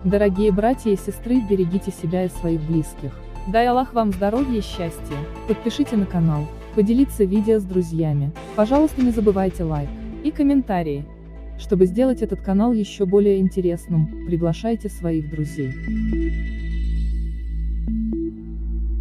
Дорогие братья и сестры, берегите себя и своих близких. Дай Аллах вам здоровья и счастья. Подпишите на канал, поделиться видео с друзьями. Пожалуйста, не забывайте лайк и комментарии. Чтобы сделать этот канал еще более интересным, приглашайте своих друзей.